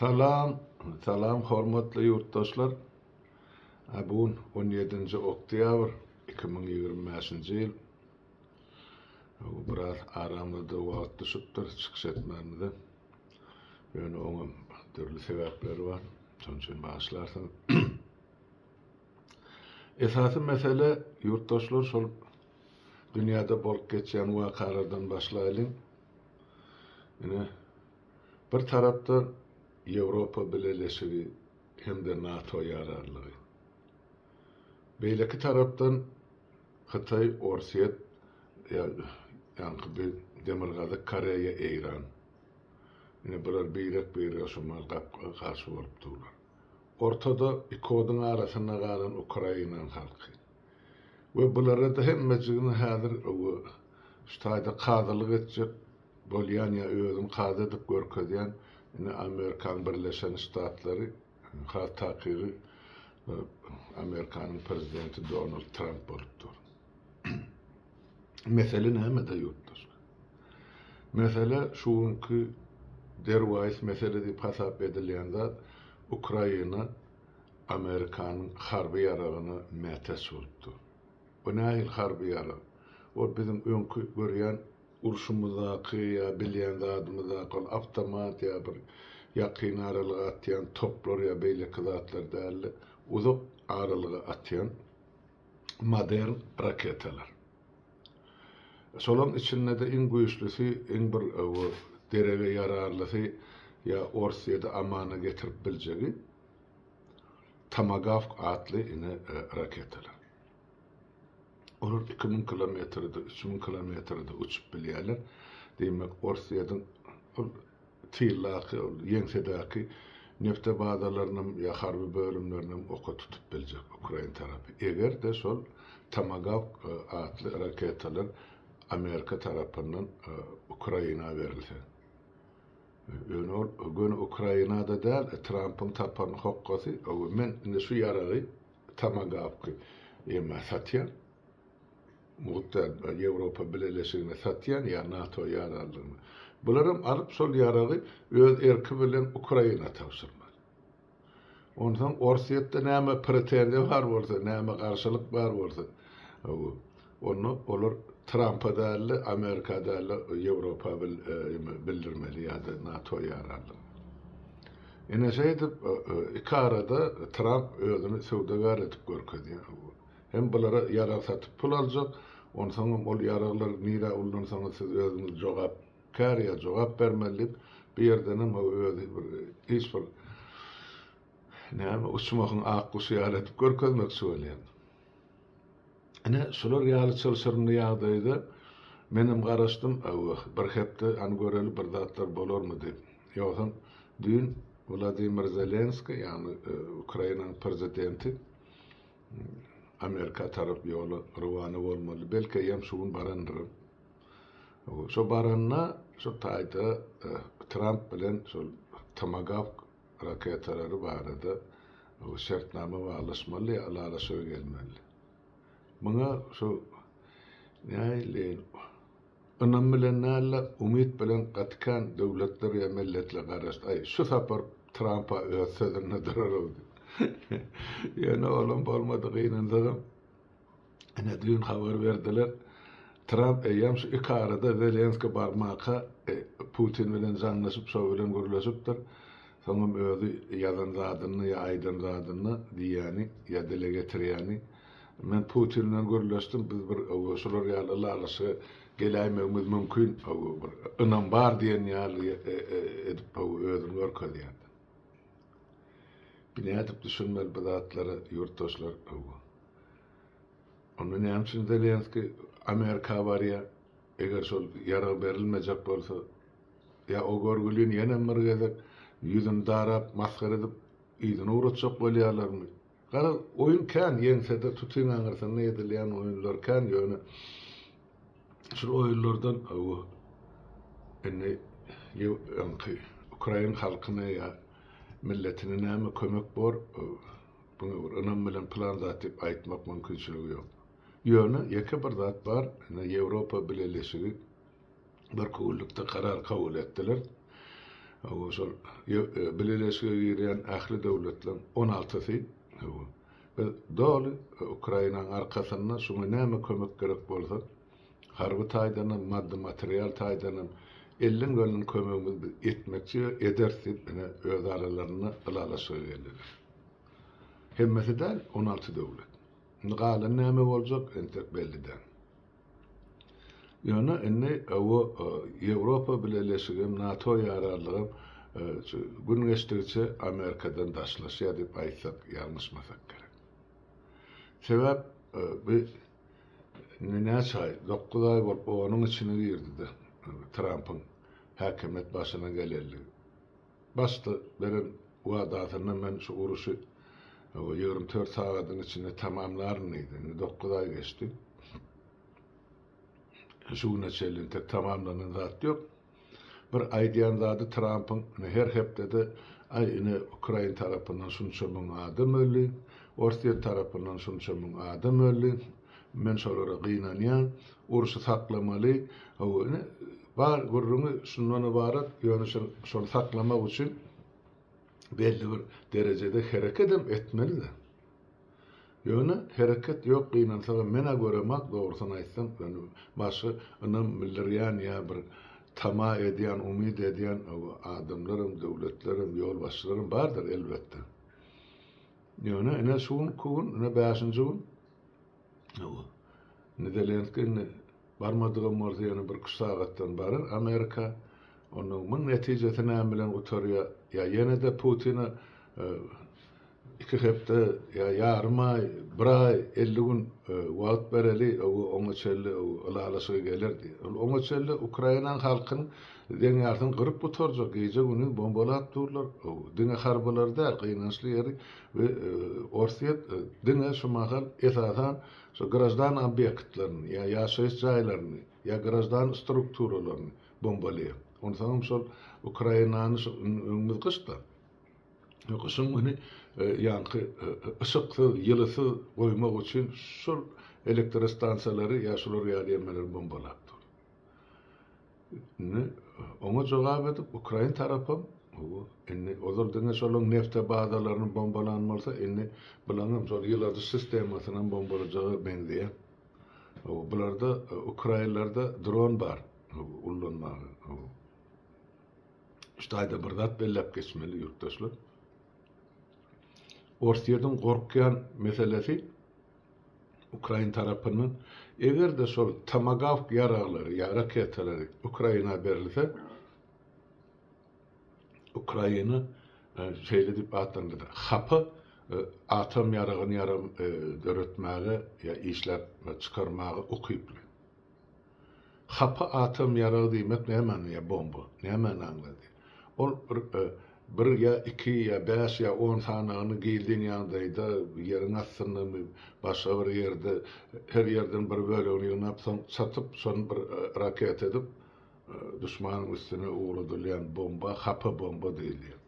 Salam, salam hormatly ýurtdaşlar. Bu gün 17-nji oktýabr 2025-nji ýyl. Biraz aramyzda wagt düşüpdir çykyş etmämize. Ýöne oňam dürli sebäpleri bar. Şonuň üçin bagyşlarsyňyz. Esasy mesele ýurtdaşlar şol dünýäde bolup geçýän wakalardan başlaýlyň. Ine, bir tarapdan Ýewropa Bileleşigi hem-de NATO ýararlygy. Beýleki tarapdan Hytaý, Orsýet, ýaňky bir Demirgazyk Koreýa, Eýran. Ine, bular birek-birege şumal garşy bolup durlar. Ortada iki oduň arasynda galan Ukrainanyň halky. We bulara-da hemmejigini häzir şu taýda kazylyk etjek bolýan ýa özüni kazy edip görkezýän ine Amerikanyň Birleşen Ştatlary, has takygy Amerikanyň prezidenti Donald Tramp bolup dur. Mesele nämede ýurtdaşlar? Mesele şu günki derwaýys mesele diýip hasap edilýän zat Ukraina Amerikanyň harby ýaragyna mätäç bolup dur. Bu nähili harby ýarag? Ol biziň öňki görýän urşumyzdaky ýa bilýän zadymyzdaky ol awtomat ýa bir ýakyn aralyga atýan toplar ýa beýleki zatlar däldi. Uzak aralyga atýan modern raketalar. Şolaryň içinde-de iň güýçlüsi, iň bir derege ýararlysy ýa Orsýeti amana getirip biljegi Tomagawk atly ine raketalar. Olar 2000 kilometrde, 3000 kilometrde uçup bilýärler. Diýmek, Orsýetiň ol tyldaky, ol ýeňsedäki nefte bazalarynam ýa harby bölümlerinem oka tutup biljek ukrain tarapy. Eger-de şol Tomagawk atly raketalar Amerika tarapyndan Ukraina berilse. Ýöne ol göni Ukrainada däl, Trampyň tapan hokgasy, men indi şu ýaragy Tomagawky ema satýan. Mugt däl, Ýewropa Bileleşigine satýan ýa NATO ýaranlygyna. Bularam alyp şol ýaragy öz erki bilen Ukraina tabşyrmaly. Onsoň Orsýetde näme pretenziýa bar bolsa, näme garşylyk bar bolsa, onda olar Trampa däl-de, Amerika däl-de, Ýewropa bildirmeli ýa-da NATO ýaranlygyna. Ine şeýdip, iki arada Tramp özüni söwdagär edip görkezýär. Hem bulara ýarag satyp pul aljak, onsoňam ol ýaraglary nirä ullansaňyz siz özüňiz jogapkär ýa jogap bermeli diýip, bu ýerdenem ho özi bir hiç bir näme uçmahyň ak guşy ýaly edip görkezmekçi bolýar. Ine şular ýaly çylşyrymly ýagdaýda menem garaşdym, bir hepde hany göreli bir zatlar bolarmy diýip. Ýogsam düýn Wladimir Zelenskiý, ýagny Ukrainanyň prezidenti Amerika tarap ýola rowana bolmaly. Belki eýýäm şu gün barandyryn. Şo baranda şo taýda e, Tramp bilen şol Tomagawk raketalary barada şertnama baglaşmaly ýa ylalaşyga gelmeli. Muňa şu nähili Ynam bilen däl-de, umyt bilen gaty kän döwletler ýa milletler garaşdy. Aý, şu sapar Tramp-a öz sözünde durar-ow diýip. Ýöne olam bolmady, gynansagam. Ine, düýn habar berdiler. Tramp eýýäm şu ikarada Zelenska barmaka Putin bilen jaňlaşyp, şo bilen gürleşipdir. Soňam özi ýazan zadyny ýa aýdan zadyny diýýäni ýa dile getirýäni Men Putin bilen gürleşdim, biz bir şular ýaly ylalaşyga geläýmegimiz mümkin, bir ynam bar diýen ýaly edip özüni görkezýärdi. Bi nädip düşünmeli bu zatlara ýurtdaşlar? Onda näme üçin Zelenskiý Amerika barýar, eger şol ýarag berilmejek bolsa? Ýa o görgülini ýenem bir gezek ýüzüni darap, masgara edip yzyna ugratjak bolýarlarmy? Garaz, oýun kän, ýeňsede tutyň aňyrsynda edilýän oýunlar kän, ýöne şul oýunlardan indi öňki ukrain halkyna ýa milletine näme kömek bor, buňa bir ynam bilen pylan zat diýip aýtmak mümkinçiligi ýok. Ýöne ýeke bir zat bar, ine Ýewropa Bileleşigi birki günlükde karar kabul etdiler. Şol bileleşige girýän ähli döwletleriň on altysy biz doly Ukrainanyň arkasynda, şuňa näme kömek gerek bolsa, harby taýdan hem, maddy-material taýdan hem elden gelen kömegimizi biz etmekçi we ederis diýip, ine, öz aralarynda ylalaşyga geldiler. Hemmesi däl, 16 döwlet. Indi galan näme boljak, entek belli däl. Ýöne indi o Ýewropa Bileleşigem, NATO ýaranlygam gün geçdigiçe Amerikadan daşlaşýar diýip aýtsak ýalňyşmasak gerek. Sebäp bu indi näçe aý, dokuz aý bolup onuň içine girdi-de Trampyň häkimiýet başyna geleli. Başda beren wadasynda men şu uruşy 24 sagadyň içinde tamamlaryn diýdi. Indi dokuz aý geçdi. Şu güne çenli entek tamamlanan zat ýok. Bir aýdýan zady Trampyň ine her hepdede aý ine Ukrain tarapyndan şunça müň adam öldi, Orsýet tarapyndan şunça müň adam öldi, men şolara gynanýan, urşy saklamaly, hawa ine bar gürrüňi şundan ybarat, ýöne şony saklamak üçin belli bir derejede herekedem etmeli-de. Ýöne hereket ýok gynansagam menä göremak dogrusyny aýtsam ýöne başga ynam bildirýän ýa bir tama edýän umyt edýän adamlaram döwletlerem ýolbaşçylaram bardyr elbetde. Ýöne ine şu günki gün ine bäşinji gün indi Zelenskiý indi Barmadygam bolsa ýene birküç sagatdan barar Amerika. Onda muň netijesi näme bilen gutarýar? Ýa ýene-de Putine iki hepde ýa ýarym aý, bir aý, 50 gün wagt bereli, oňa çenli ylalaşyga geler diýýär. Ol oňa çenli Ukrainanyň halkynyň deň ýarsyny gyryp gutarjak, gije-gündiz bombalap durlar. Diňe harbylary däl, gynançly ýeri we Orsýet diňe şu mahal esasan Şo graždan obýektlerini ýa ýaşaýyş jaýlaryny ýa graždan strukturalaryny bombalaýar. Onsoňam şol Ukrainany şu öňümiz gyşda. Gyşyň güni ýaňky yşyksyz, ýylysyz goýmak üçin şol elektrostansiýalary ýa şular ýaly ýemeleri bombalap dur. Indi oňa jogap edip ukrain tarapam hawa indi ozal diňe şolaň nefte bazalaryny bombalan bolsa indi bulaňam şol ýyladyş sistemasynam bombalajaga meňzeýär. Hawa bularda ukrainlerde dron bar hawa ullanmaga hawa. Şu taýda bir zat belläp geçmeli ýurtdaşlar. Orsýetiň gorkýan meselesi Ukrain tarapyndan eger-de şol Tomagawk ýaraglary ýa raketalary Ukraina berilse, Ukraina şeýle diýip atlandyrdy, hapa atom ýaragyny ýaram döretmäge ýa işläp çykarmaga ukyply. Hapa atom ýaragy diýmek nämäni ýa bomba nämäni aňladýar? Ol bir bir ýa iki ýa bäş ýa on sanagyny gizlin ýagdaýda ýeriň astyndamy başga bir ýerde her ýerden bir bölegini ýygnap soň çatyp şony bir raketa edip duşmanyň üstüne ugradylýan bomba hapa bomba diýilýär.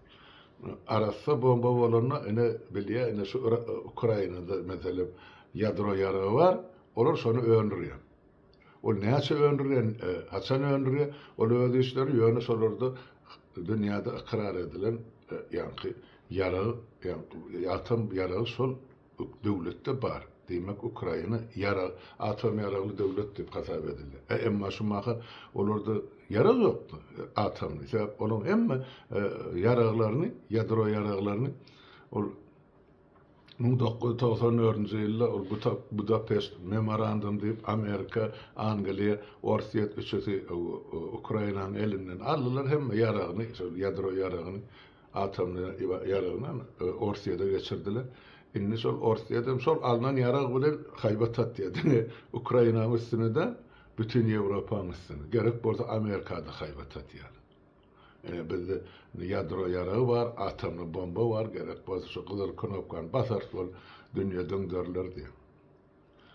Arassa bomba bolanda ine bilýär ine şu Ukrainada meselem ýadro ýaragy bar olar şony öndürýär. Ol näçe öndürýär, haçan öndürýär, ol öz işleri, ýöne şolarda dünýäde ykrar edilen ýaňky ýarag, ýaňky atom ýaragy şol döwletde bar. Diýmek, Ukraina ýarag, atom ýaragly döwlet diýip hasap edilýär. E, emma şu mahal olarda ýarag ýokdy, atomly. Sebäp olaryň hemme ýaraglaryny, ýadro ýaraglaryny ol 1994-nji ýylda ol Budapeşt memorandum diýip Amerika, Angliýa, Orsýet üçüsi Ukrainanyň elinden aldylar hemme ýaragyny, şol ýadro ýaragyny, atomly ýaragyny Orsýede geçirdiler. Indi şol Orsýedem şol alnan ýarag bilen haýbat atýar. Diňe Ukrainanyň üstüne däl, bütin Ýewropanyň üstüne. Gerek bolsa Amerikada haýbat atýar. Ine bizde ýadro ýaragy bar, atomly bomba bar, gerek bolsa şu gyzyl knopkany basarys ol dünýe düňderiler diýip.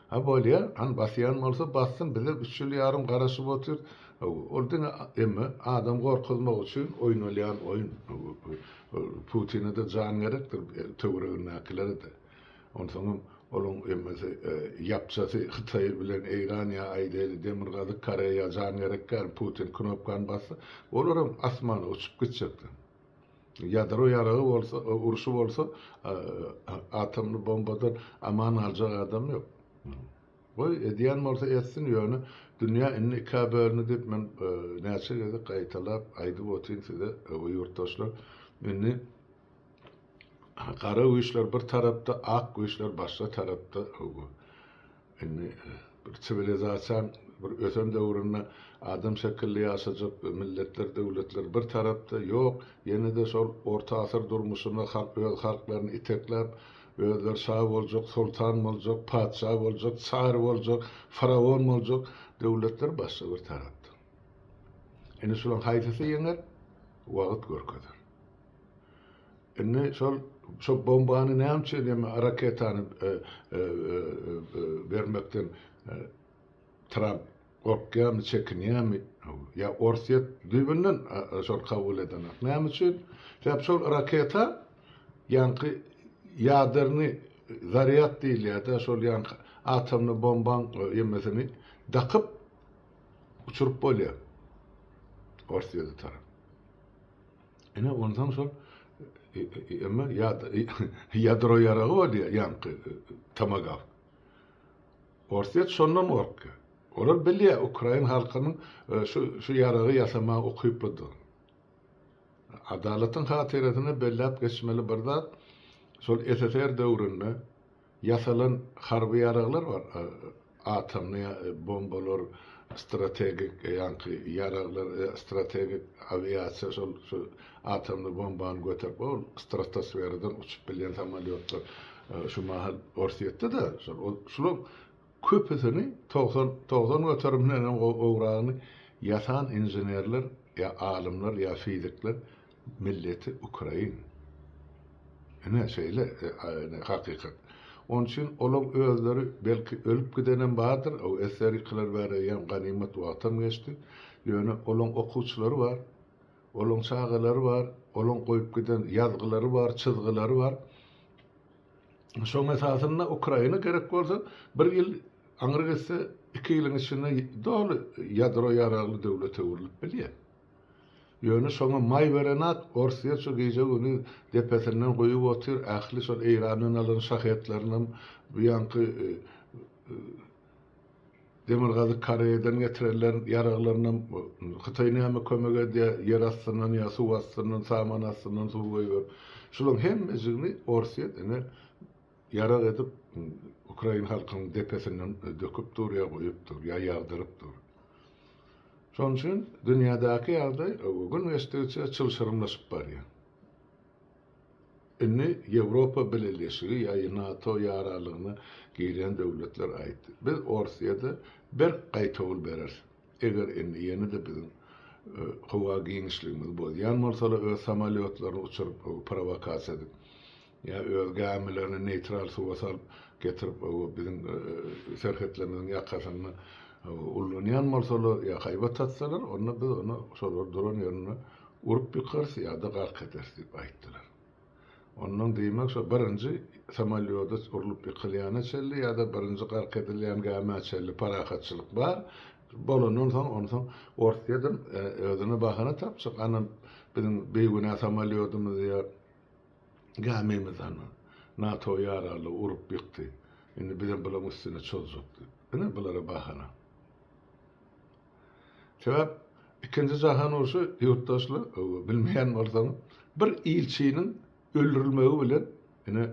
Ha bolýa, hany basýan bolsa bassyn, bizem üç ýyl ýarym garaşyp otyrys. Ol diňe emme adam gorkuzmak üçin oýnalýan oýun. Putine-de jan gerekdir, töweregindäkilere-de. Onsoňam. Olaň emmesi ýapjasy Hytaý bilen Eýran ýa aýdaýly Demirgazyk Koreýa jan gerek däl Putin knopkany bassa olaram asmana uçup gitjekler. Ýadro ýaragy bolsa urşy bolsa atomly bombadan aman galjak adam ýok. Goý edýän bolsa etsin ýöne dünýä indi ikä bölündi diýip men näçe gezek gaýtalap aýdyp otyryn size ýurtdaşlar indi Gara güýçler bir tarapda, ak güýçler başga tarapda. Indi bir siwilizasiýaň bir ösen döwründe adam şekilli ýaşajak milletler, döwletler bir tarapda, ýok, ýene-de şol orta asyr durmuşyna halk öz halklaryny itekläp, özleri şa boljak, soltan boljak, patyşa boljak, çar boljak, faraon boljak döwletler başga bir tarapda. Indi şularyň haýsysy ýeňer, wagt görkezer. Indi şol şo bombany näme üçin ýa raketany bermekden Tramp gorkýarmy, çekinýärmi? Ýa Orsýet düýbünden şol kabul edenok. Näme üçin? Sebäp şol raketa ýaňky ýaderni zarýad diýilýär-de, şol ýaňky atomny bombaň ýemesini dakyp uçuryp bolýar Orsýete tarap. Ine onsoň şol emma ýadro ýaragy bolýar ýaňky tomagawk. Orsýet şondan gorkýar. Olar bilýär ukrain halkynyň şu şu ýaragy ýasamaga ukyplydygyny. Adalatyň hatyrasyna belläp geçmeli bir zat, şol SSR döwründe Ýasalan harby ýaraglar bar, atomny bombalar, strategik ýaňky ýaraglar, strategik awiasiýa şol şu atomny bombany göterip ol stratosferadan uçup bilýän samolýotlar şu mahal Orsýetde-de şol şulaň köpüsini 90 90 göterimden hem gowragyny ýasan inženerler ýa alymlar ýa fizikler Milleti ukrain. Ine şeýle hakykat. Onuň üçin olaň özleri belki ölüp gidenem bardyr, o esger ýykylar bäri eýýäm ganymat wagtam geçdi. Ýöne olaň okuwçylary bar, olaň çagalary bar, olaň goýup giden ýazgylary bar, çyzgylary bar. Şoň esasynda Ukraina gerek bolsa bir ýyl aňry gitse iki ýylyň içinde doly ýadro ýaragly döwlete öwrülip bilýär. Ýöne şoňa maý berenak, Orsýet şu gije-gündiz depesinden guýup otyr, ähli şol Eýrandan alan şahetlerinem bu ýaňky Demirgazyk Koreýadan getirenler ýaraglarynam Hytaý näme kömek edýär, ýer astyndan ýa suw astyndan, saman astyndan suw goýberip. Şularyň hemmejigini Orsýet ine ýarag edip ukrain halkynyň depesinden döküp dur ýa guýup dur, ýa ýagdyryp dur. Şonuň üçin dünýädäki ýagdaý gün geçdigiçe çylşyrymlaşyp barýar. Indi Ýewropa Bileleşigi ýa NATO ýararlygyna girýän döwletler aýtdy. Biz Orsýede berk gaýtawul bereris. Eger indi ýene-de biziň howa giňişligimizi bozýan bolsalar öz samolýotlaryny uçuryp prowokasiýa edip, Ýa öz gämilerini neýtral suwa salyp getirip biziň serhetlerimiziň ýakasynda ullanýan bolsalar ýa haýbat atsalar, onda biz ony şolar duran ýerinde urup ýykarys ýa-da gark ederis diýip aýtdylar. Ondan diýmek şo birinji samolýoda urlup ýykylýana çenli ýa-da birinji gark edilýän gämä çenli parahatçylyk bar. Bolandan soň onsoň Orsýedem özüne bahana tapjak, ana biziň bigünä samolýodymyzy ýa Gämimiz hany, NATO ýararlygy urup ýykdy. Indi bizem bularyň üstüne çozjak diýip. Ine bulara bahana. Sebäp ikinji jahan urşy ýurtdaşlar, bilmeýän bolsaňyz, bir ilçiniň öldürilmegi bilen ine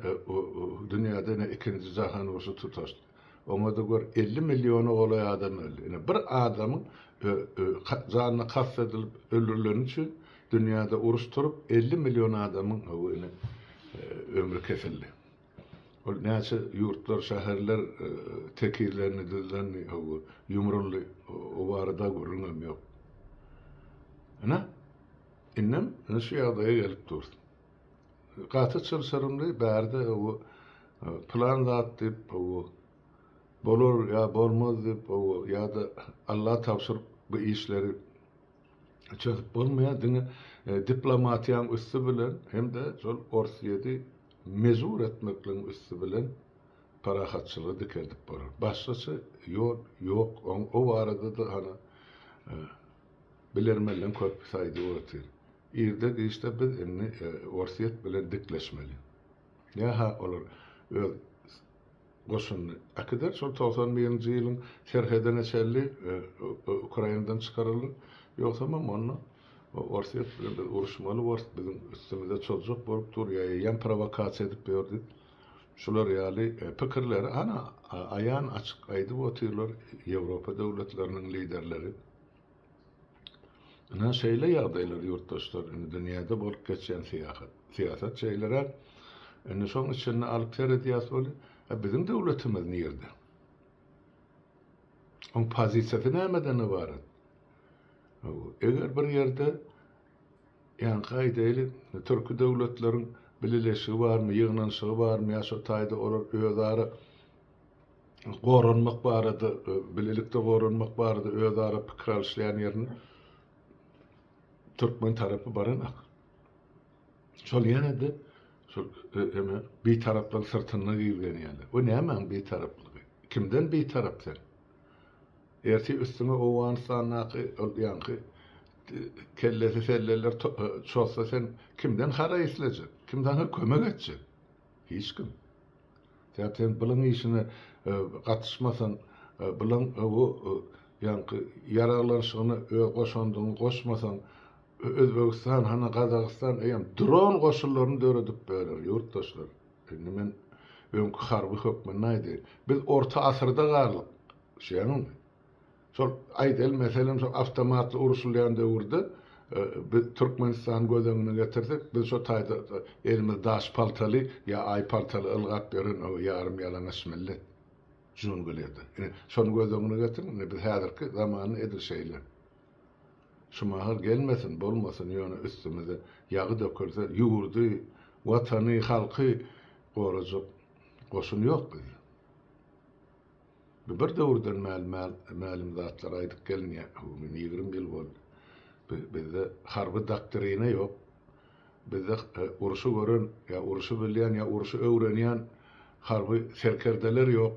dünýäde ine ikinji jahan urşy tutaşdy. Oňa-da gör 50 milliona golaý adam öldi. Ine bir adamyň janyna kast edilip öldürileni üçin Dünýäde uruş turup, 50 million adamyň ine ömri kesildi. Ol näçe ýurtlar, şäherler tekizlendi, düzlendi, ýumruldy, o barada gürrüňem ýok. Ine, indem ine şu ýagdaýa gelip durus. Gaty çylşyrymly, bärde pylan zat diýip, bolar ýa bolmaz diýip, ýa-da Alla tabşyryp bu işleri çözüp bolmaýar, diňe diplomatiýanyň üsti bilen hem-de şol Orsýeti mejbur etmekligiň üsti bilen. parahatçylygy dikeldip bolar. Başgaça ýol ýok. Oň o barada-da hany bilermenleň köpüsi aýdyp otyr. Irde-giçde biz indi Orsýet bilen dikleşmeli. Ýa-ha olar öz goşunyny äkider, şol 91-nji ýylyň serhedine çenli Ukrainadan çykarylar, ýogsamam onda Orsýet bilen biz uruşmaly borus, biziň üstümize çozjak bolup dur, ýa eýýäm prowokasiýa edip ýör diýip, şular ýaly pikirleri ana aýan açyk aýdyp otyrlar Ýewropa döwletleriniň liderleri. Ynha şeýle ýagdaýlar ýurtdaşlar, indi dünýäde bolup geçýän syýahat, syýasat şeýleräk. Indi şoň içinde alyp seredýäs weli, a biziň döwletimiz nirde? Oň pozisiýasy nämeden ybarat? Eger bir ýerde ýaňky aýdaýly, türki döwletleriň bileleşigi barmy, ýygnanyşygy barmy ýa şo taýda olar özara goranmak barada, bilelikde goranmak barada özara pikir alyşylýan ýerine türkmen tarapy baranok. Şol ýene-de şol eme bitaraplygyň syrtynda gizlenýärler. O nämäň bitaraplygy? Kimden bitarap sen? Ertir üstüňe Owganystandaky ol ýaňky kellesi selleler çozsa sen kimden haraý islejek? Kim saňa kömek etjek? Hiç kim. Sebäp sen bylyň işine gatyşmasaň, bylyň bu ýaňky ýaraglanyşygyna öz goşandyňy goşmasaň, Özbegistan, hany Gazagystan eýýäm dron goşunlaryny döredip berer, ýurtdaşlar. Indi men öňki harby hökmünde aýdaýyn. Biz orta asyrda galdyk. Düşýäňizmi? Şol aýdaly meselem şol awtomatly uruşylýan döwürde biz Türkmenistany göz öňüne getirsek biz şo taýda elimiz daş paltaly ýa aý paltaly ylgap ýören o ýarym ýalaňaç millet junglede. Ine şony göz öňüne getiriň ine biz häzirki zamanda edil şeýle. Şu mahal gelmesin bolmasyn ýöne üstümize ýagy dökülse ýurdy watany halky gorajak goşun ýok bizde. Bu bir döwürden mälim zatlar aýdyp gelinýär. Indi 20 ýyl boldy. Bizde harby doktrina ýok. Bizde urşy gören, ýa urşy bilýän, ýa urşy öwrenýän harby serkerdeler ýok.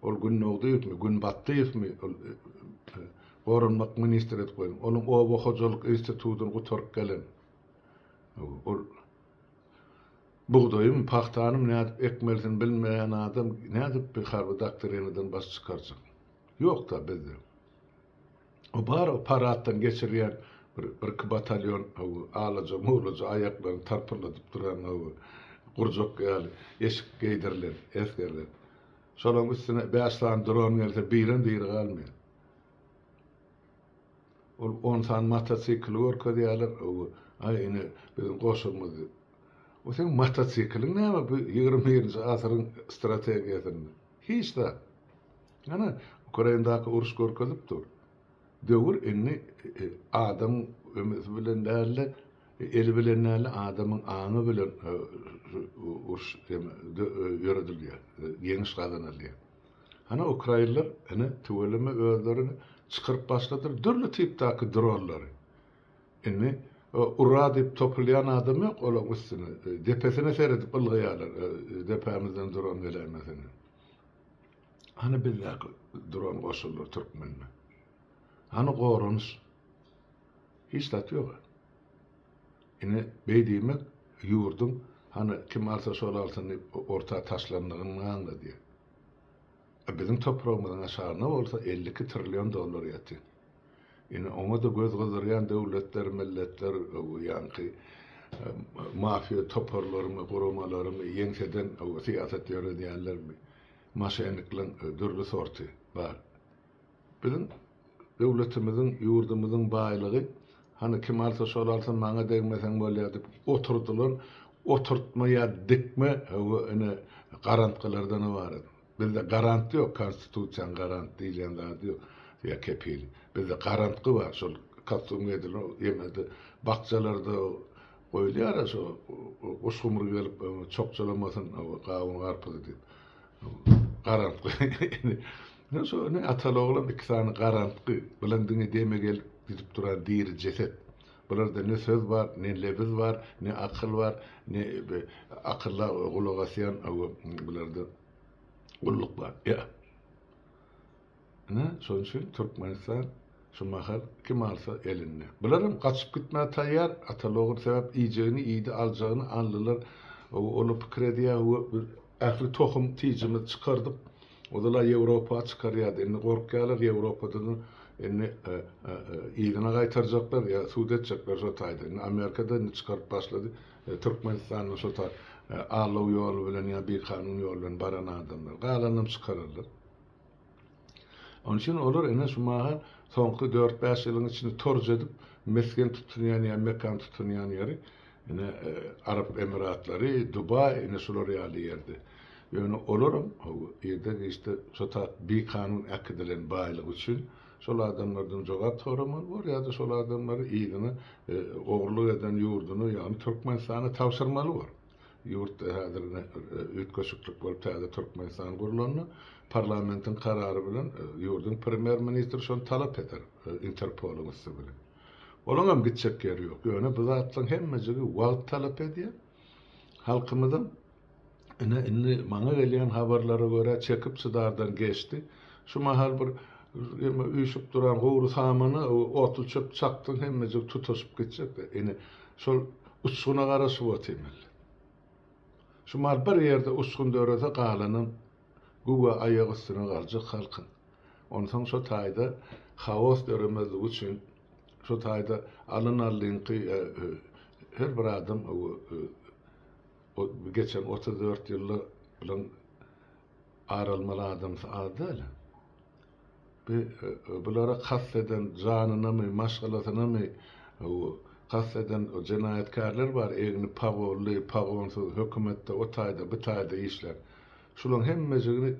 Ol Gündogdyýewmi, Günbatdyýewmi, ol goranmak ministri edip goýan. Onuň oba hojalyk institutyny gutaryp gelen. Ol Bugdaýymy, pagtanymy nädip ekmelisini bilmeýän adam nädip bir harby doktrinadan baş çykarjak? Ýok-da bizde. O bar o paraddan geçirýän bir birki batalýon alaja mulaja aýaklaryny tarpyrladyp duran gurjak ýaly eşik geýdirilen esgerler. Şolaryň üstüne bäş sany dron gelse birem diri galmaýar. Ol on sany motosikli görkezýärler, aý ine biziň goşugymyz diýip. O seň motosikliň näme bu 21-nji asyryň strategiýasynda? Hiç zat. Ana, Ukrainadaky uruş görkezip dur. Döwür indi e, adam ömüsi bilen däl-de, eli bilen däl-de, adamyň aňy bilen e, uruş e, ýöredilýär, ýeňiş gazanylýar. Hany ukrainler ine tüweleme özleri çykaryp başladylar dürli tipdäki dronlary. Indi ura diýip topulýan adam ýok olaň üstüne. Depesine seredip ylgaýarlar depämizden dron geläýmesin diýip. Hany bizdäki dron goşunlar türkmende. Hany goranyş. Hiç zat ýok. Ine beý diýmek ýurduň hany kim alsa şol alsyn diýip orta taşlandygyny aňladýar. A biziň topragymyzyň aşagynda bolsa 52 trillion dollar ýatyr. Ine oňa-da göz gyzdyrýan döwletler, milletler, ýaňky mafiýa toparlarymy, guramalarymy, ýeňseden syýasat ýöredýänlermi, moşennikleň dürli sorty bar. Biziň döwletimiziň, ýurdumyzyň baýlygy, hany kim alsa şol alsyn, maňa degmeseň bolýar diýip oturdylan oturtma ýa dikme we ine garantgylardan ybarat. Bizde garant ýok, konstitusiýanyň garant diýilýän zady ýok ýa kepili. Bizde garantgy bar, şol kostýum geýdirilen ýemede bakjalarda goýulýar-a şo guş-gumry gelip çokjalamasyn gawun-garpyzy diýip. Garantgy. Ine şo ine ataly oglan iki sany garantgy. Bulaň diňe deme gelip gidip duran diri jeset. Bularda ne söz bar, ne lebiz bar, ne akyl bar, ne akylla gulak asýan bularda. Gulluk bar. Ýa. Ine, şonuň üçin Türkmenistan şu mahal kim alsa elinde. Bularam gaçyp gitmäge taýýar, ataly-ogul sebäp iýjegini iýdi, aljagyny aldylar. Olar pikir edýär, we ähli tohum tijimizi çykardyk. Ozal-a Ýewropa çykarýardy, indi gorkýarlar Ýewropadan indi yzyna gaýtarjaklar ýa sud etjekler şo taýda. Indi Amerikada indi çykaryp başlady. Türkmenistandan şo taý aldaw ýoly bilen ýa bikanun ýol bilen baran adamlar. Galanynam çykararlar. Onuň üçin olar ine şu mahal soňky dört-bäş ýylyň içinde torj edip mesgen tutunýan ýa mekan tutunýan ýeri ine Arap Emiratlary, Dubaý ine şular ýaly ýerde. Ýöne olaram irde-giçde şo tak bikanun äkidilen baýlyk üçin şol adamlardan jogap soramaly bor ýa-da şol adamlary yzyna ogurlyk eden ýurduna ýagny Türkmenistana tabşyrmaly bor. Ýurtda häzir ine üýtgeşiklik bolup täze Türkmenistan gurlanda parlamentiň karary bilen ýurduň premýer-ministri şony talap eder Interpolyň üsti bilen. Olaňam gitjek ýeri ýok. Ýöne bu zatlaryň hemmejigi wagt talap edýär. Halkymyzam ine indi maňa gelýän habarlara görä çekip çydardan geçdi. Şu mahal bir eme üýşüp duran gury samana otly çöp çakdyň hemmejigi tutaşyp gitjek. Ine şol Uçguna garaşyp otyr millet. Şu mal bir ýerde uçgun dörese galanam güwä aýak üstüne galjak halkyň. Onsoň şo taýda haos döremezligi üçin şo taýda alyn-allyňky her bir adam geçen 34 ýylda bilen ar almaly adamsy az däl. Bi bulara kast eden janynamy, maşgalasynamy kast eden jenaýatkärler bar, egni pagonly, pagonsyz, hökümetde o taýda, bu taýda işlän. Şularyň hemmejigini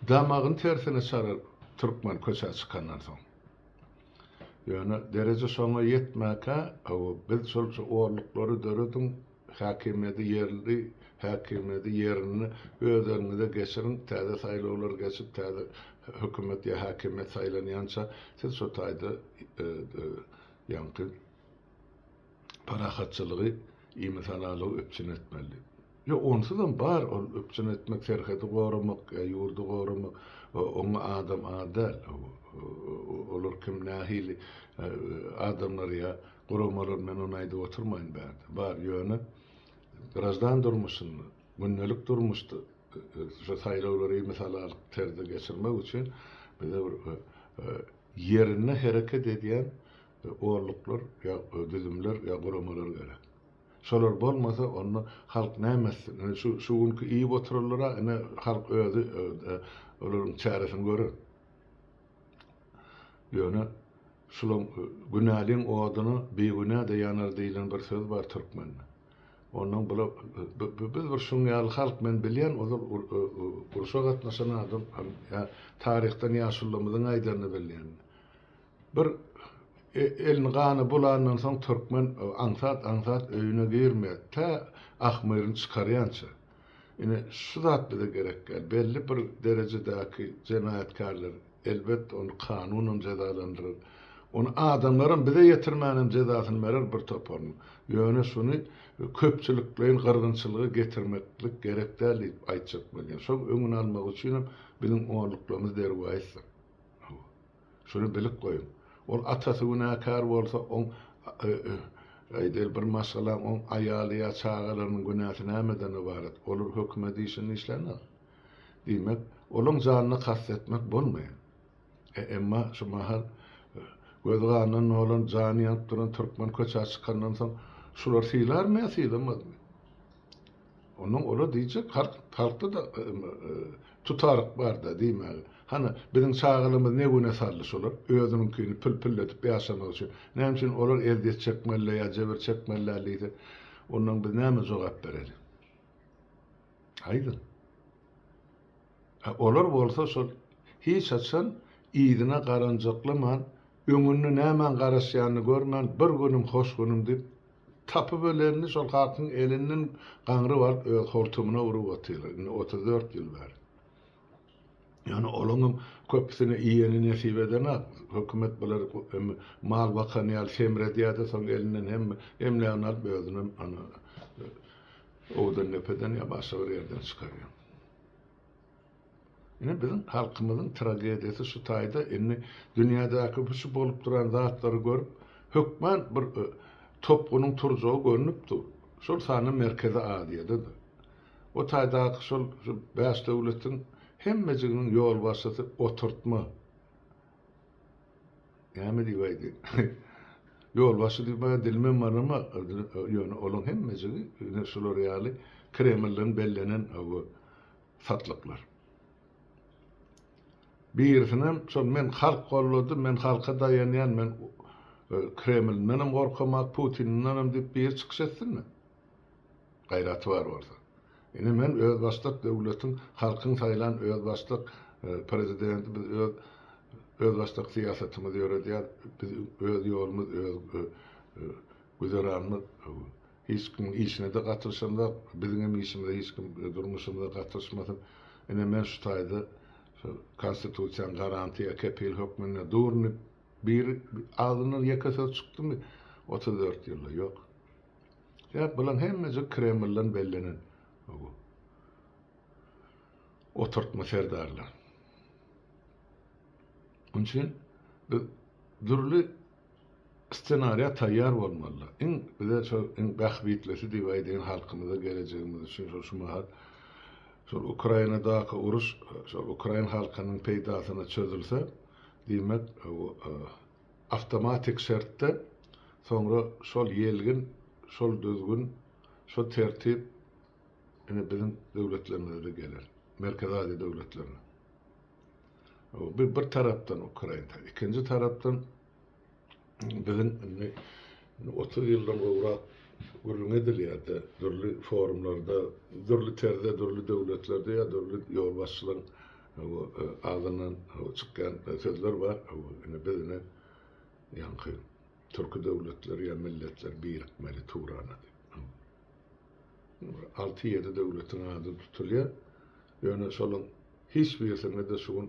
damagyny tersine çarar türkmen köçä çykandan soň. Ýöne dereje şoňa ýetmäkä, biz şol orluklary dörediň, Häkimiýeti ýerli häkimiýeti ýerinde öz eliňize geçiriň, täze saýlawlar geçip, täze hökümet ýa häkimiýet saýlanýança siz şo taýda ýaňky parahatçylygy, imisalalygy üpjün etmeli. Ýok, onsuzam bar ol üpjün etmek, serhedi goramak ýa ýurdy goramak, oňa adam az däl. Olar kim, nähili adamlar ýa Guramalar men ony aýdyp oturmaýyn bärde. Bar, ýöne graždan durmuşynda, gündelik durmuşda şu saýlawlary mysal alyp terzde geçirmek üçin bize bir ýerinde hereket edýän orluklar ýa düzümler ýa guramalar gerek. Şolar bolmasa onda halk näme etsin? Ine şu şu günki iýip oturanlara ine halk özi olaryň çäresini görer. Ýöne şulaň günäliň oduna bigünä-de ýanar diýlen bir söz bar türkmende. Onnoň bular biz bir şuň ýaly halk men bilýän ozal urşa gatnaşan adam ýa taryhdan ýaşulymyzyň aýdanyny bilýän. Bir elini gana bulandan soň türkmen aňsat-aňsat öýüne girmeýär. Tä ahmyryny çykarýança. Ine, şu zat bize gerek däl. Belli bir derejedäki jenaýatkärler, elbetde, ony kanunam jezalandyrar. Ony adamlaram bize ýetirmänem jezasyny berer bir toparyny. Ýöne şuny köpçülikleýin gyrgynçylyga getirmeklik gerek däl diýip aýtjak bolýan. Şoň öňüni almak üçinem biziň onluklarymyz derwaýysdyr. Hawa. Şuny bilip goýuň. Ol atasy günäkär bolsa, oň aýdaýly bir maşgalaň oň aýaly ýa çagalarynyň günäsi nämeden ybarat? Olar hökümet işini işlänok. Diýmek, olaň janyna kast etmek bolmaýar. E, emma şu mahal gözi gandan dolan, jany ýanyp duran türkmen köçä çykandan soň şular sylarmy ýa sylamazmy? Ondan ola diýjek halk halkda-da tutaryk bar-da diýmäge. Hany, biziň çagalarymyz ne güne saldy şolar, özüniňkini pül-pülledip ýaşamak üçin. Näme üçin olar ezýet çekmeli ýa jebir çekmeli däl diýse, ondan biz näme jogap bereli? Aýdyň. A olar bolsa şol hiç haçan yzyna garanjaklaman, öňünde nämäň garaşýanyny görmän, bir günüm hoş günüm diýip, Tapyp ölenini şol halkyň elinden gaňryp alyp öz hortumyna urup otyrlar indi 34 ýyl bäri. Ýöne olaňam köpüsine iýeni nesip edenak. Hökümet bulary mal bakan ýaly semredýärde soň elinden hemme emlägini alyp özünem ana Owdandepeden ýa başga bir ýerden çykarýar. Ine biziň halkymyzyň tragediýasy şu taýda indi dünýädäki bu şu bolup duran zatlary görüp hökman bir topgunyň turjagy görnüp dur. Şol sanda Merkezi Aziýada-da. O taýdaky şol şu bäş döwletiň hemmejiginiň ýolbaşçysy oturtma. Näme diýip aýdaýyn. Ýolbaşçy diýmäge dilimem baranok, ýöne olaň hemmejigi ine şular ýaly Kremlden bellenen satlyklar. Birisinem şol men halk gollady, men halka daýanýan, men Kremldenem gorkamak, Putindenem diýip biri çykyş etsinmi? Gaýraty bar bolsa. Ine men özbaşdak döwletiň, halkyň saýlan özbaşdak prezidenti, biz öz özbaşdak syýasatymyzy ýöredýäris, biz öz ýolumyz, öz güzeranymyz, hiç kimiň işine-de gatylyşamzok, biziňem işimize hiç kim durmuşymyza gatylyşmasyn. Ine men şu taýda şu konstitusiýanyň garantiýa, kepil hökmünde durun diýip, biri agzyndan ýeke söz çykdymy 34 ýylda? Ýok. Sebäp bulaň hemmejigi Kremlden bellenen oturtma serdarlar. Onuň üçin biz dürli ssenariýa taýýar bolmaly. Iň bize şo iň bähbitlisi diýip aýdaýyn halkymyza gelejegimiz üçin şol şu mahal şol Ukrainadaky uruş şol ukrain halkynyň peýdasyna çözülse diýmek Awtomatik şertde soňra şol ýelgin, şol düzgün, şo tertip ine biziň döwletlerimize-de geler. Merkezi Aziýa döwletlerine. Bu bir tarapdan Ukraina, ikinji tarapdan biziň indi 30 ýyldan gowrak gürrüň edilýär-de, dürli forumlarda, dürli terzde, dürli döwletlerde ýa dürli ýolbaşçylaryň Agzyndan çykýan sözler bar. Ine biz ine ýaňky türki döwletler ýa milletler birikmeli Turana diýip. 6-7 döwletiň ady tutulýar. Ýöne şolaň hiç birisinde-de şu gün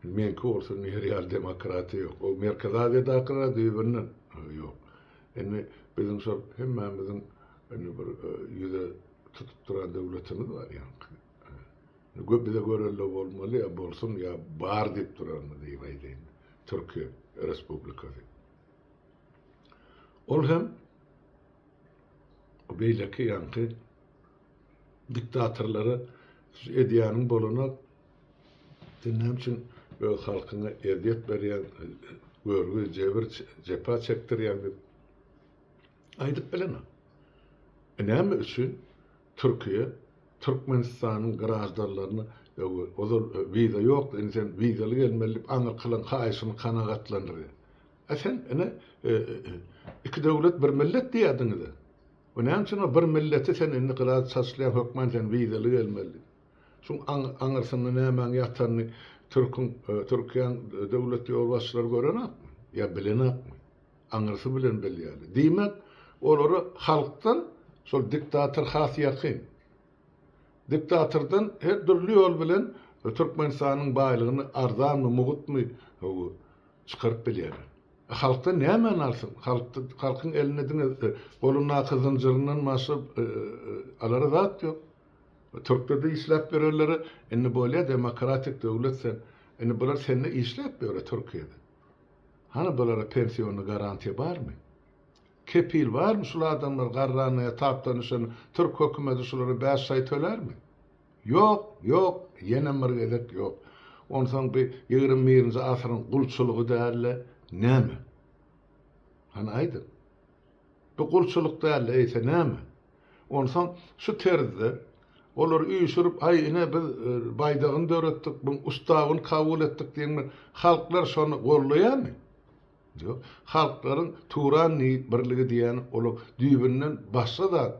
meňki bolsun diýer ýaly demokratiýa ýok. O Merkezi Aziýadakylar düýbünden ýok. Indi biziň şol hemmämiziň indi bir ýüze tutup duran döwletimiz bar ýaňky. Gö bize görelde bolmaly ýa bolsun ýa bar diýip durarmy diýip aýdaýyn. Türkiýe Respublikasy. Ol hem beýleki ýaňky diktatorlara edýäniň bolanok. Sen näme üçin öz halkyňa ezýet berýäň, görgi, jebir, jepa çekdirýäň diýip aýdyp bilenok. E näme üçin Türkiýe Türkmenistanyň graždanlaryna ozal wiza ýokdy, indi sen wizaly gelmeli diýip aňyrkylaryň haýyşyny kanagatlandyrýar. A sen ine iki döwlet bir millet diýýärdiňiz-ä. O näme üçin o bir milleti sen indi gyra çaşlaýaň hökman sen wizaly gelmeli diýip. Şuň aňyrsynda nämäň ýatanyny türküň Türkiýäň döwlet ýolbaşçylary görenokmy ýa bilenokmy? Aňyrsy bilen bilýärler. Diýmek, olara halkdan şol diktator has ýakyn. Diktatordan her dürli ýol bilen Türkmenistanyň baýlygyny arzanmy, mugtmy çykaryp bilýärler. E, halkdan nämäni alsyn? Halkda, halkyň elinde diňe e, golundaky zynjyryndan başga e, alara zat ýok. Türkde-de işläp ýörenlere indi bolýar demokratik döwlet sen. Indi bular sende işläp ýör Türkiýede. Hany bulara pensiýony garantiýa barmy? Kepil barmy şul adamlar garranda ýa tapdan düşende türk hökümeti şulara 5 şaý tölärmi? Ýok, ýok, ýenem bir gezek ýok. Onsoň bi 21-nji asyryň gulçulygy dälde näme? Hany aýdyň. Bu gulçulyk dälde eýse näme? Onsoň şu terzde olary üýşürip, aý ine biz baýdagyny döretdik, buň ustawyny kabul etdik diýen halklar şony gollaýarmy? Ýok. Halklaryň Turan birligi diýýäni ol düýbünden başga zat.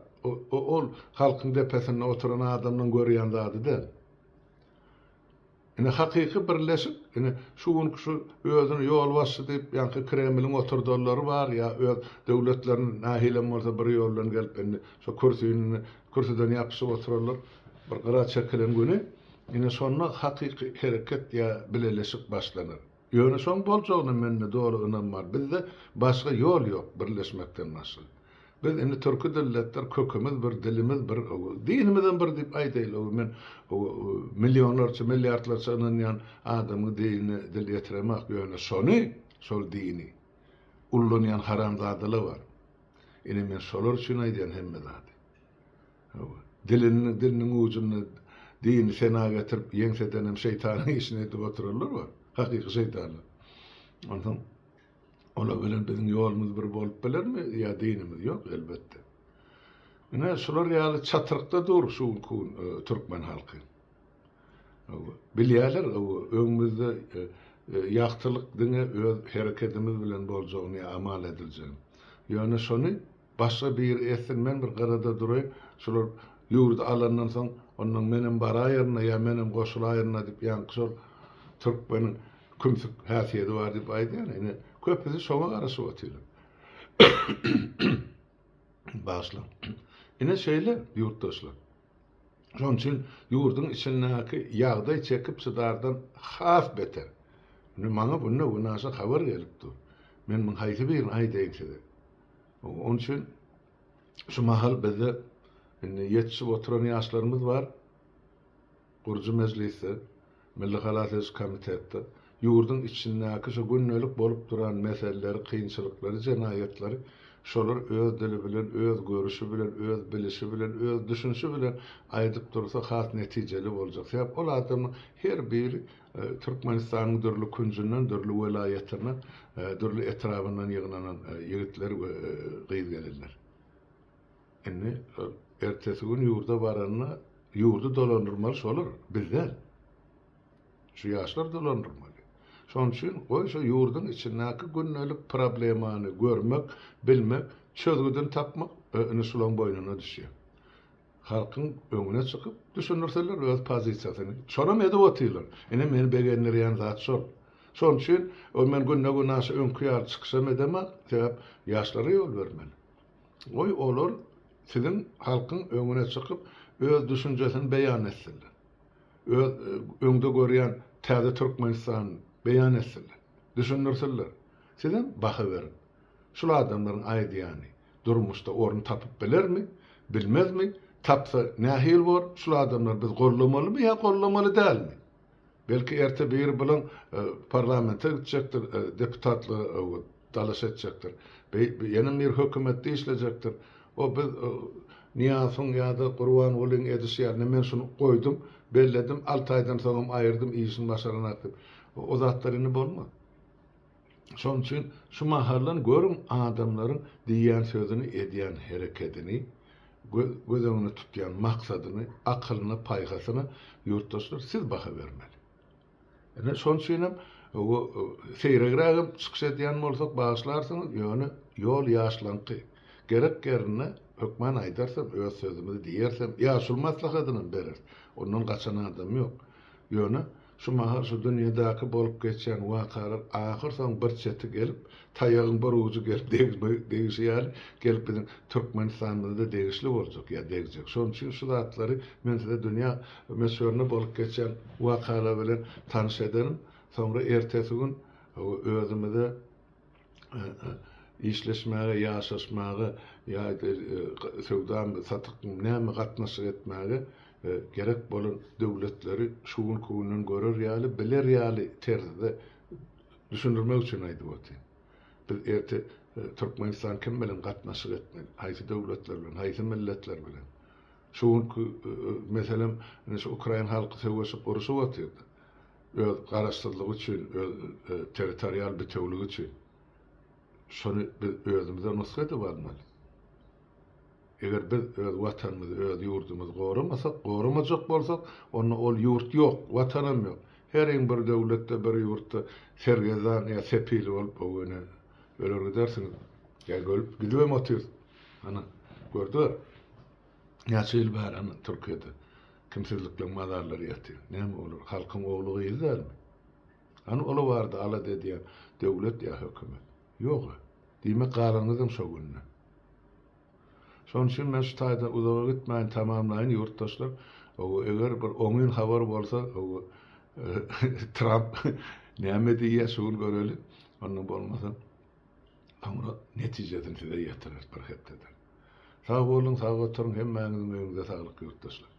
Ol halkyň depesinde oturan adamlaryň görýän zady däl. Ine hakyky birleşik, ine şu günki şu özüni ýolbaşçy diýip ýaňky Kremliň oturdanlary bar ýa öz döwletlerini nähilem bolsa bir ýol bilen gelip indi şo kürsini kürsüden ýapyşyp oturanlar bir gyra çekilen güni ine şonda hakyky hereket ýa bileleşik başlanar. Ýöne şoň boljagyna mende doly ynam bar. Bizde başga ýol ýok birleşmekden başga. Biz indi türki dilletler kökümiz bir, dilimiz bir, dinimizem bir diýip aýdaýly. Men millionlarça, milliardlarça ynanýan adamyň dinine dil ýetiremak, ýöne şony, şol dini ullanýan haramzadalar bar. Ine men şolar üçin aýdýan hemme zady. Dilini, diliniň ujunda dini sena getirip ýeňsedenem şeýtanyň işini edip oturanlar bar. Hakyky şeýtanlar. Onsoň Olar bilen biziň ýolumyz bir bolup bilermi ýa dinimiz? Ýok, elbetde. Ine, şular ýaly çatrykda dur şu günki gün türkmen halky. Bilýärler, öňümizde ýagtylyk diňe öz herekedimiz bilen boljagyny ýa amal ediljegini. Ýöne şony Başga biri etsin men bir gyrada duraýyn, şular ýurdy alandan soň ondan menem baraýaryn-da ýa menem goşulaýaryn-da diýip ýaňky şol türkmeniň kümsük häsiýeti bar diýip aýdýan ine köpüsi şoňa garaşyp otyrlar. Bagyşlaň. Ine şeýle ýurtdaşlar. Şonuň üçin ýurduň içindäki ýagdaý çekip çydardan has beter. Indi maňa günde-günaşa habar gelip dur. Men muň haýsy birini aýdaýyn size? Onuň üçin şu mahal bizde indi ýetişip oturan ýaşlarymyz bar. Gurujy mejlisde, Milli halas ediş komitetde ýurduň içindäki şu gündelik bolup duran meseleleri, kynçylyklary, jenaýatlary şolar öz dili bilen, öz görüşi bilen, öz bilişi bilen, öz düşünişi bilen aýdyp dursa has netijeli boljak. Sebäp ol adamlaryň her biri Türkmenistanyň dürli künjünden, dürli welaýatyndan, dürli etrabyndan ýygnanan ýigitler we gyz-gelinler. Indi ertesi gün ýurda baranda ýurdy dolandyrmaly şolar, biz däl. Şu ýaşlar dolandyrmaly. Şonuň üçin goý şu ýurduň içindäki gündelik problemany görmek, bilmek, çözgüdini tapmak indi şularyň boýnuna düşýär. Halkyň öňüne çykyp düşündirseler öz pozisiýasyny. Şonam edip otyrlar. Ine meni begendirýän zat şol. Şonuň üçin o men günde-günaşa öňki ýaly çykyşam edemok, sebäp ýaşlara ýol bermeli. Goý olar siziň halkyň öňüne çykyp öz düşünjesini beýan etsinler. Öz öňde görýän täze Türkmenistanyny beýan etsinler. Düşündirsinler. Sizem baha beriň. Şul adamlaryň aýdýany durmuşda orun tapyp bilermi, bilmezmi, tapsa nähili bor, şul adamlary biz gollamalymy ýa gollamaly dälmi? Belki erte biri bulaň parlamente gitjekdir, deputatlyga dalaş etjekdir. Ýene biri hökümetde işlejekdir. O biz Nyýazowyň ýa-da Gurbangulyň edişi ýaly, men şuny goýdum, belledim, alty aýdan soňam aýyrdym, işini başaranak diýip. O zatlar indi bolmaz. Şonuň üçin şu mahaldan görüň adamlaryň diýýän sözüni, edýän herekedini, göz öňünde tutýan maksadyny, akylyna, paýhasyna ýurtdaşlar siz baha bermeli. Ine şonuň üçin hem seýregrägem çykyş edýän bolsak bagyşlarsyňyz, ýöne ýol ýaşlaňky. Gerek ýerinde hökman aýdarsam, öz sözümizi diýersem, ýaşuly maslahatynam bereris. Ondan gaçan adam ýok. Ýöne Şu mahal şu dünýedäki bolup geçýän wakalar ahyrsoň bir çeti gelip, taýagyň bir ujy gelip degişi ýaly, gelip biziň Türkmenistanymyza-da degişli boljak ýa degjek. Şonuň üçin şu zatlary men size dünýä möçberinde bolup geçýän wakalar bilen tanyş ederin. Soňra ertesi gün özümize işleşmäge, ýaşaşmaga ýa söwdamy, satykmy, näme gatnaşyk etmäge gerek bolan döwletleri şu günki günden görer ýaly, biler ýaly terzde düşündirmek üçin aýdyp otyryn. Biz erte Türkmenistan kim bilen gatnaşyk etmeli, haýsy döwletler bilen, haýsy milletler bilen. Şu günki meselem, ine şu ukrain halky söweşip, uruşyp otyrdy. Öz garaşsyzlygy üçin, öz territorial bitewligi üçin. Şony biz özümize nusga edip almaly. Eger biz öz Watanymyzy, öz ýurdumyzy goramasak, goramajak bolsak, onda ol ýurt ýok, Watanam ýok. Heriň bir döwletde, bir ýurtda sergezdan ýa sepil bolup, o güne öler gidersiňiz. Ýa ölüp gidibem otyrys. Ana, gördüler. Näçe ýyl bäri ana Türkiýede kimsizlikleň mazarlary ýatyr. Näme olar halkyň ogly-gyzy dälmi? Hany olar barada alada edýän döwlet ýa hökümet? Ýog-a. Diýmek galanyňyzam şo günde. Şonuň üçin men şu taýda uzaga gitmäýin, tamamlaýyn ýurtdaşlar. Hawa, eger bir oňyn habar bolsa, hawa, Tramp näme diýýär şu gün göreli. Onda bolmasa soňra netijesini size ýetireris bir hepdeden. Sag boluň, sag oturyň, hemmäňiziň öýüňize saglyk ýurtdaşlar.